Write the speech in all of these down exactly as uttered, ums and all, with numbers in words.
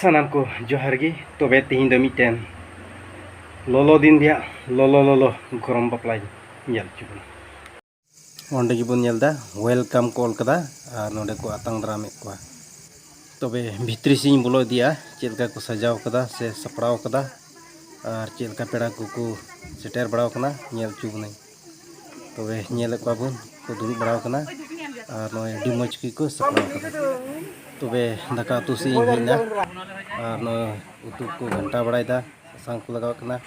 ᱥᱟᱱᱟᱢ ᱠᱚ ᱡᱚᱦᱟᱨ ᱜᱮ᱾ ᱛᱚᱵᱮ ᱛᱮᱦᱮᱧ ᱫᱚ ᱢᱤᱫᱴᱮᱱ ᱞᱚᱞᱚ ᱫᱤᱱ ᱨᱮᱭᱟᱜ ᱞᱚᱞᱚ ᱞᱚᱞᱚ ᱜᱚᱨᱚᱢ ᱵᱟᱯᱞᱟᱧ ᱧᱮᱞ ᱦᱚᱪᱚ ᱵᱚᱱᱟ᱾ ᱚᱸᱰᱮ ᱜᱮᱵᱚᱱ ᱧᱮᱞ ᱮᱫᱟ welcome ᱠᱚ ᱚᱞ ᱠᱟᱫᱟ ᱟᱨ ᱱᱚᱸᱰᱮ ᱠᱚ ᱟᱛᱟᱝ ᱫᱟᱨᱟᱢᱮᱫ ᱠᱚᱣᱟ᱾ ᱛᱚᱵᱮ ᱵᱷᱤᱛᱨᱤ ᱥᱮᱫ ᱤᱧ ᱵᱚᱞᱚ ᱤᱫᱤᱜᱼᱟ, ᱪᱮᱫ ᱞᱮᱠᱟ ᱠᱚ ᱥᱟᱡᱟᱣ ᱠᱟᱫᱟ ᱥᱮ ᱥᱟᱯᱲᱟᱣ ᱠᱟᱫᱟ ᱟᱨ ᱪᱮᱫ ᱞᱮᱠᱟ ᱯᱮᱲᱟ ᱠᱚᱠᱚ ᱥᱮᱴᱮᱨ ᱵᱟᱲᱟᱣ ᱠᱟᱱᱟ, ᱧᱮᱞ ᱦᱚᱪᱚ ᱵᱚᱱᱟᱹᱧ᱾ ᱛᱚᱵᱮ ᱧᱮᱞᱮᱫ ᱠᱚᱣᱟ ᱵᱚᱱ ᱠᱚ ᱫᱩᱲᱩᱵ ᱵᱟᱲᱟᱣ ᱠᱟᱱᱟ ᱟᱨ ᱱᱚᱜᱼᱚᱭ ᱟᱹᱰᱤ ᱢᱚᱡᱽ ᱜᱮᱠᱚ ᱥᱟᱯᱲᱟᱣ ᱠᱟᱫᱟ᱾ ᱛᱚᱵᱮ ᱫᱟᱠᱟ ᱩᱛᱩ ᱥᱮᱫ ᱤᱧ ᱦᱮᱡ ᱮᱱᱟ ᱟᱨ ᱱᱚᱜᱼᱚᱭ ᱩᱛᱩ ᱠᱚ ᱜᱷᱟᱱᱴᱟ ᱵᱟᱲᱟᱭᱮᱫᱟ, ᱥᱟᱥᱟᱝ ᱠᱚ ᱞᱟᱜᱟᱣ ᱠᱟᱱᱟ᱾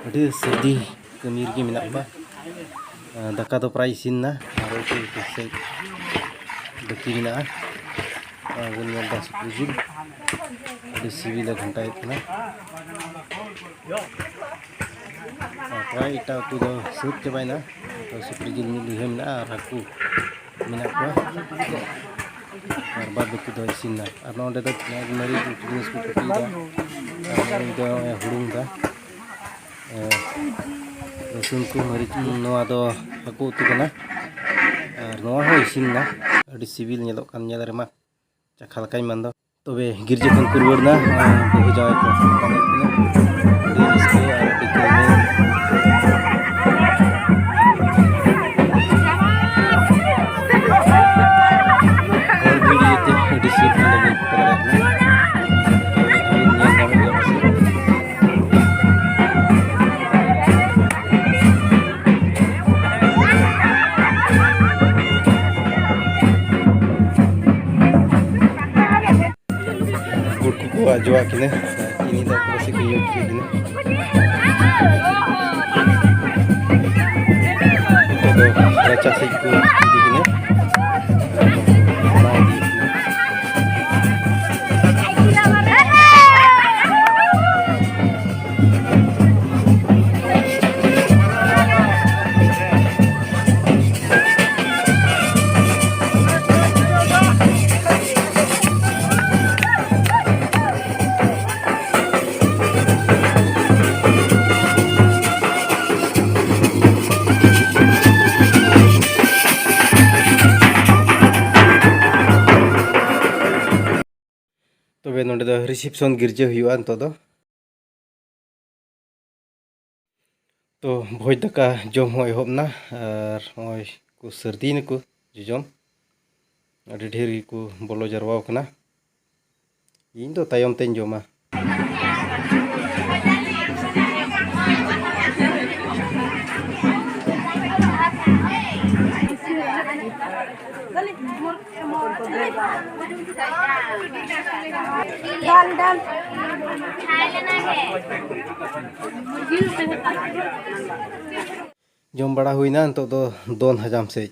ᱟᱹᱰᱤ ᱥᱟᱹᱨᱫᱤ ᱠᱟᱹᱢᱤ ᱨᱮᱜᱮ ᱢᱮᱱᱟᱜ ᱠᱚᱣᱟ᱾ ᱫᱟᱠᱟ ᱫᱚ ᱯᱨᱟᱭ ᱤᱥᱤᱱ ᱮᱱᱟ ᱟᱨ ᱩᱛᱩ ᱠᱚ ᱥᱮᱫ ᱵᱟᱹᱠᱤ ᱢᱮᱱᱟᱜᱼᱟ᱾ ᱟᱨ ᱵᱚᱱ ᱧᱮᱞ ᱮᱫᱟ ᱥᱩᱠᱨᱤ ᱡᱤᱞ, ᱟᱹᱰᱤ ᱥᱤᱵᱤᱞᱮ ᱜᱷᱟᱱᱴᱟᱭᱮᱫ ᱠᱟᱱᱟ᱾ ᱟᱨ ᱯᱨᱟᱭ ᱮᱴᱟᱜ ᱩᱛᱩ ᱫᱚ ᱥᱟᱹᱛ ᱪᱟᱵᱟᱭᱮᱱᱟ᱾ ᱛᱚ ᱥᱩᱠᱨᱤ ᱡᱤᱞ ᱢᱤᱫ ᱞᱩᱭᱦᱟᱹ ᱢᱮᱱᱟᱜᱼᱟ ᱟᱨ ᱦᱟᱹᱠᱩ ᱢᱮᱱᱟᱜ ᱠᱚᱣᱟ᱾ ᱟᱨ ᱵᱟᱫᱽ ᱵᱟᱹᱠᱤ ᱫᱚ ᱤᱥᱤᱱ ᱮᱱᱟ᱾ ᱟᱨ ᱱᱚᱰᱮ ᱫᱚ ᱯᱮᱸᱭᱟᱡᱽ, ᱢᱟᱹᱨᱤᱪ, ᱩᱛᱩ ᱡᱤᱱᱤᱥ ᱠᱚ ᱠᱩᱴᱤᱭᱮᱫᱟ᱾ ᱟᱨ ᱱᱚᱜᱼᱚᱭ ᱫᱚ ᱦᱩᱲᱩᱝ ᱮᱫᱟ᱾ ᱨᱟᱹᱥᱩᱱ ᱠᱚ, ᱢᱟᱹᱨᱤᱪ ᱠᱚ, ᱱᱚᱣᱟ ᱫᱚ ᱦᱟᱹᱠᱩ ᱩᱛᱩ ᱠᱟᱱᱟ᱾ ᱟᱨ ᱱᱚᱣᱟ ᱦᱚᱸ ᱤᱥᱤᱱ ᱮᱱᱟ᱾ ᱟᱹᱰᱤ ᱥᱤᱵᱤᱞ ᱧᱮᱞᱚᱜ ᱠᱟᱱ, ᱧᱮᱞ ᱨᱮᱢᱟ ᱪᱟᱠᱷᱟ ᱞᱮᱠᱟᱧ ᱢᱮᱱ ᱫᱚ᱾ ᱛᱚᱵᱮ ᱜᱤᱨᱡᱟᱹ ᱠᱷᱚᱱ ᱠᱚ ᱨᱩᱣᱟᱹᱲ ᱮᱱᱟ᱾ ᱵᱟᱹᱦᱩ ᱡᱟᱶᱟᱭ ᱠᱚ ᱟᱹᱰᱤ ᱨᱟᱹᱥᱠᱟᱹ ᱟᱨ ᱟᱹᱰᱤ ᱠᱟᱹᱢᱤ᱾ ᱦᱚᱲ ᱵᱷᱤᱲ ᱤᱭᱟᱹᱛᱮ ᱟᱹᱰᱤ ᱥᱩᱨ ᱠᱷᱚᱱ ᱫᱚ ᱵᱟᱹᱧ ᱯᱷᱳᱴᱳ ᱫᱟᱲᱮᱭᱟᱜ ᱠᱟᱱᱟ᱾ ᱛᱚᱵᱮ ᱧᱮᱞ ᱧᱟᱢᱮᱫ ᱜᱮᱭᱟ ᱯᱟᱥᱮᱡ᱾ ᱜᱩᱲ ᱠᱚᱠᱚ ᱟᱡᱚᱣᱟᱜ ᱠᱤᱱᱟᱹ᱾ ᱪᱤᱱᱤ ᱫᱟᱜ ᱠᱚ ᱯᱟᱥᱮᱡ ᱠᱚ ᱧᱩ ᱦᱚᱪᱚᱭᱮᱫ ᱠᱤᱱᱟ᱾ ᱱᱤᱛᱚᱜ ᱫᱚ ᱨᱟᱪᱟ ᱥᱮᱫ ᱠᱚ ᱤᱫᱤ ᱠᱤᱱᱟ᱾ ᱟᱨ ᱠᱚ ᱢᱟᱲᱟᱝ ᱤᱫᱤᱭᱮᱫ ᱠᱤᱱᱟ᱾ ᱛᱚᱵᱮ ᱱᱚᱰᱮ ᱫᱚ reception ᱜᱤᱨᱡᱟᱹ ᱦᱩᱭᱩᱜᱼᱟ ᱱᱤᱛᱚᱜ ᱫᱚ᱾ ᱛᱚ ᱵᱷᱚᱡᱽ ᱫᱟᱠᱟ ᱡᱚᱢ ᱦᱚᱸ ᱮᱦᱚᱵ ᱮᱱᱟ, ᱟᱨ ᱱᱚᱜᱼᱚᱭ ᱠᱚ ᱥᱟᱹᱨᱫᱤᱭᱮᱱᱟᱠᱚ ᱡᱚᱡᱚᱢ᱾ ᱟᱹᱰᱤ ᱰᱷᱮᱨ ᱜᱮᱠᱚ ᱵᱚᱞᱚ ᱡᱟᱨᱣᱟ ᱟᱠᱟᱱᱟ᱾ ᱤᱧ ᱫᱚ ᱛᱟᱭᱚᱢ ᱛᱮᱧ ᱡᱚᱢᱟ᱾ ᱡᱚᱢ ᱵᱟᱲᱟ ᱦᱩᱭᱱᱟ, ᱱᱤᱛᱚᱜ ᱫᱚ ᱫᱚᱱ ᱦᱟᱡᱟᱢ ᱥᱮᱫ᱾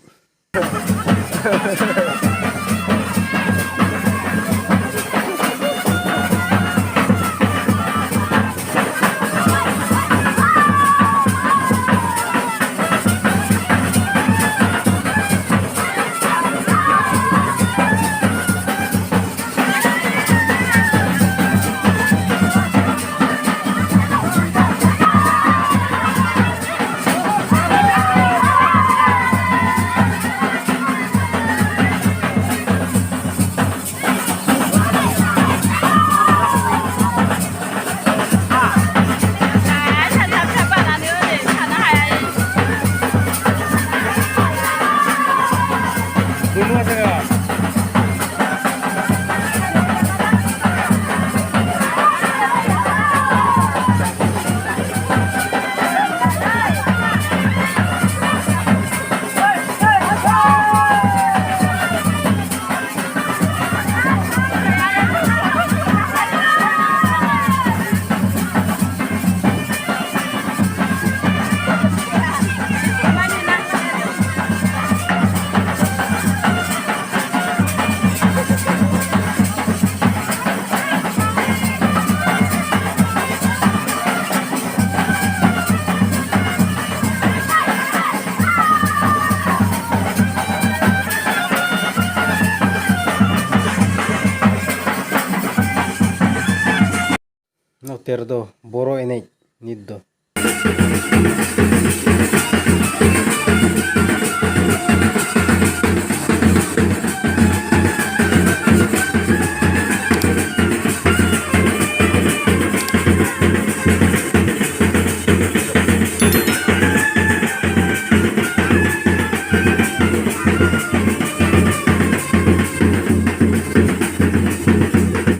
ᱱᱚᱛᱮ ᱨᱮᱫᱚ ᱵᱚᱨᱚ ᱮᱱᱮᱡ ᱱᱤᱛ ᱫᱚ᱾